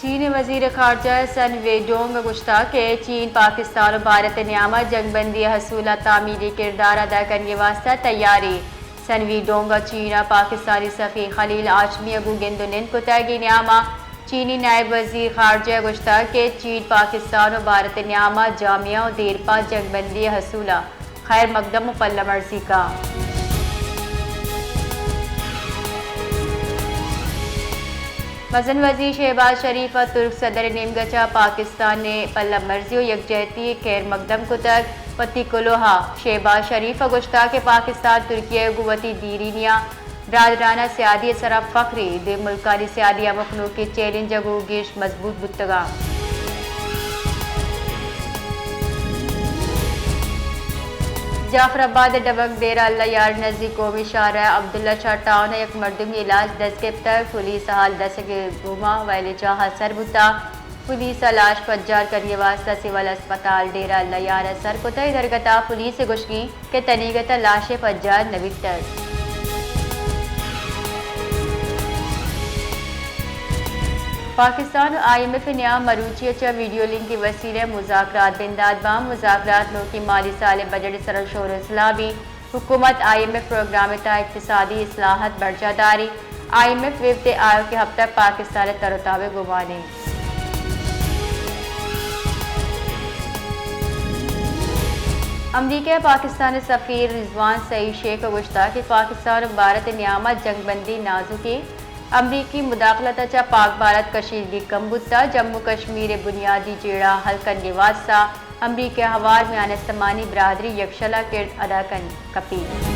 چین ءِ وزیر خارجہ سن وی ڈونگ ءَ گوشتگ کہ چین پاکستان ءُ بھارت ءِ نیام ءَ جنگ بندی ءِ حصول ءَ تعمیری کردار ادا کنگ ءِ واستہ تیار ایں۔ سن وی ڈونگ ءَ چین ءَ پاکستانی سفیر خلیل ہاشمی ءَ گوں گند ءُ نند کتگ۔ اے نیام ءَ چینی نائب وزیر خارجہ ءَ گوشتگ کہ چین پاکستان ءُ بھارت ءِ نیام ءَ جامع ءُ دیرپا جنگ بندی ءِ حصول ءَ خیر مقدم ءُ پلہ مرزی کا۔ مزن وزیر شہباز شریف ءَ ترک صدر ءِ نیمگ ءَ چہ پاکستان ءِ پلہ مرزی ءُ یکجہتی ءِ خیر مقدم کتگ۔ وتی کلوہ ءَ شہباز شریف ءَ گوشتگ کہ پاکستان ترکیہ ءَ گوں وتی دیرینی ءَ برادرانہ سیادی ءِ سرا فخرے، دوئیں ملکانی سیادی ہمک نوکیں چیلنج ءَ گوں گیش مضبوط بوتگ اَنت۔ جعفر آباد ءِ ڈبک ڈیرہ اللہ یار ءِ نزیک قومی شاہراہ عبداللہ شاہ ٹاؤن ءَ یک مردمے ءِ لاش دست گپتگ۔ پولیس ءَ حال دستگ ءِ گوما ویلے جاہ ءَ سر بوتگ۔ پولیس ءَ لاش پجار کنگ ءِ واستہ سول اسپتال ڈیرہ اللہ یار ءَ سر کتگ۔ اے درگت ءَ پولیس ءِ گوشگ اِنت کہ تنیگت ءَ لاش ءِ پجار نہ بیتگ۔ پاکستان ءُ آئی ایم ایف ءِ نیام مروچی ءَ چہ ویڈیو لنک ءِ وسیلہ ءَ مذاکرات بندات باں۔ مذاکرات نوکیں مالی سال ءِ بجٹ ءِ سرا شور ءُ سلاہ بیت۔ حکومت آئی ایم ایف پروگرام ءِ تہا اقتصادی اصلاحات برجاہ داریت۔ آئی ایم ایف وفد ءِ آیوکیں ہپتگ پاکستان ءِ تر ءُ تاب ءِ گمان اِنت۔ امریکہ ءِ پاکستان ءِ سفیر رضوان سعید شیخ ءَ گوشتگ کہ پاکستان ءُ بھارت ءِ نیام ءَ جنگ بندی نازک اِنت۔ امریکی مداخلت ءَ چہ پاک بھارت کشیدگی کم بوتگ۔ جموں کشمیر ءِ بنیادی جیڑہ ءِ حل کنگ ءِ واستہ امریکہ ءَ ہوار میان استمانی برادری یکشل ءَ کرد ادا کنگ کپیت۔